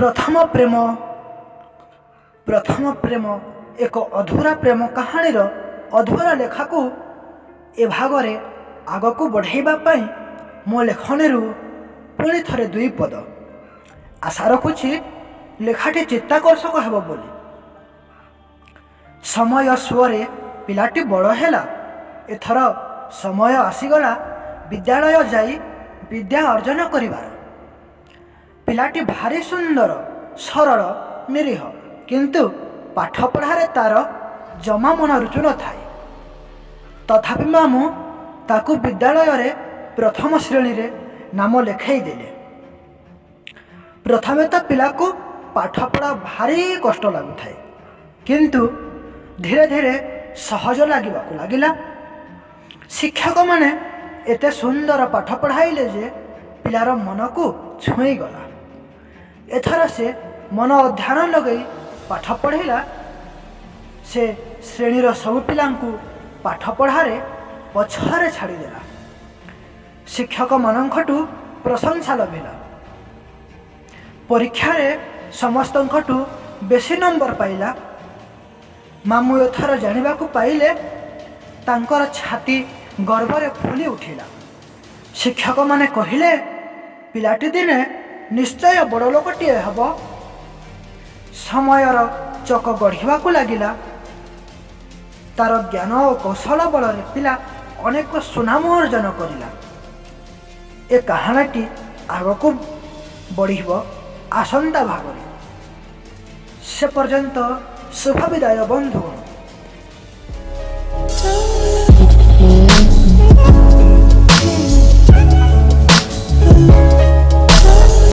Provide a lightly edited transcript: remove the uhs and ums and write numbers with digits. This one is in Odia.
ପ୍ରଥମ ପ୍ରେମ। ପ୍ରଥମ ପ୍ରେମ ଏକ ଅଧୁରା ପ୍ରେମ କାହାଣୀର ଅଧୁରା ଲେଖାକୁ ଏ ଭାଗରେ ଆଗକୁ ବଢ଼ାଇବା ପାଇଁ ମୋ ଲେଖନୀରୁ ପୁଣି ଥରେ ଦୁଇ ପଦ। ଆଶା ରଖୁଛି, ଲେଖାଟି ଚିତ୍ତାକର୍ଷକ ହେବ ବୋଲି। ସମୟ ସୁଅରେ ପିଲାଟି ବଡ଼ ହେଲା। ଏଥର ସମୟ ଆସିଗଲା ବିଦ୍ୟାଳୟ ଯାଇ ବିଦ୍ୟା ଅର୍ଜନ କରିବାର। ପିଲାଟି ଭାରି ସୁନ୍ଦର, ସରଳ, ନିରୀହ, କିନ୍ତୁ ପାଠପଢ଼ାରେ ତାର ଜମା ମନ ରୁଚୁ ନଥାଏ। ତଥାପି ମାମୁଁ ତାକୁ ବିଦ୍ୟାଳୟରେ ପ୍ରଥମ ଶ୍ରେଣୀରେ ନାମ ଲେଖାଇ ଦେଲେ। ପ୍ରଥମେ ତ ପିଲାକୁ ପାଠପଢ଼ା ଭାରି କଷ୍ଟ ଲାଗୁଥାଏ, କିନ୍ତୁ ଧୀରେ ଧୀରେ ସହଜ ଲାଗିବାକୁ ଲାଗିଲା। ଶିକ୍ଷକମାନେ ଏତେ ସୁନ୍ଦର ପାଠ ପଢ଼ାଇଲେ ଯେ ପିଲାର ମନକୁ ଛୁଇଁଗଲା। ଏଥର ସେ ମନ ଧ୍ୟାନ ଲଗାଇ ପାଠ ପଢ଼ିଲା। ସେ ଶ୍ରେଣୀର ସବୁ ପିଲାଙ୍କୁ ପାଠ ପଢ଼ାରେ ପଛରେ ଛାଡ଼ିଦେଲା। ଶିକ୍ଷକମାନଙ୍କଠୁ ପ୍ରଶଂସା ଲଭିଲା। ପରୀକ୍ଷାରେ ସମସ୍ତଙ୍କଠୁ ବେଶୀ ନମ୍ବର ପାଇଲା। ମାମୁଁ ଏଥର ଜାଣିବାକୁ ପାଇଲେ, ତାଙ୍କର ଛାତି ଗର୍ବରେ ଫୁଲି ଉଠିଲା। ଶିକ୍ଷକମାନେ କହିଲେ, ପିଲାଟି ଦିନେ ନିଶ୍ଚୟ ବଡ଼ ଲୋକଟିଏ ହେବ। ସମୟର ଚକ ଗଡ଼ିବାକୁ ଲାଗିଲା। ତାର ଜ୍ଞାନ ଓ କୌଶଳ ବଳରେ ପିଲା ଅନେକ ସୁନାମ ଅର୍ଜନ କରିଲା। ଏ କାହାଣୀଟି ଆଗକୁ ବଢ଼ିବ ଆସନ୍ତା ଭାଗରେ। ସେ ପର୍ଯ୍ୟନ୍ତ ଶୁଭ ବିଦାୟ, ବନ୍ଧୁଗଣ। Don't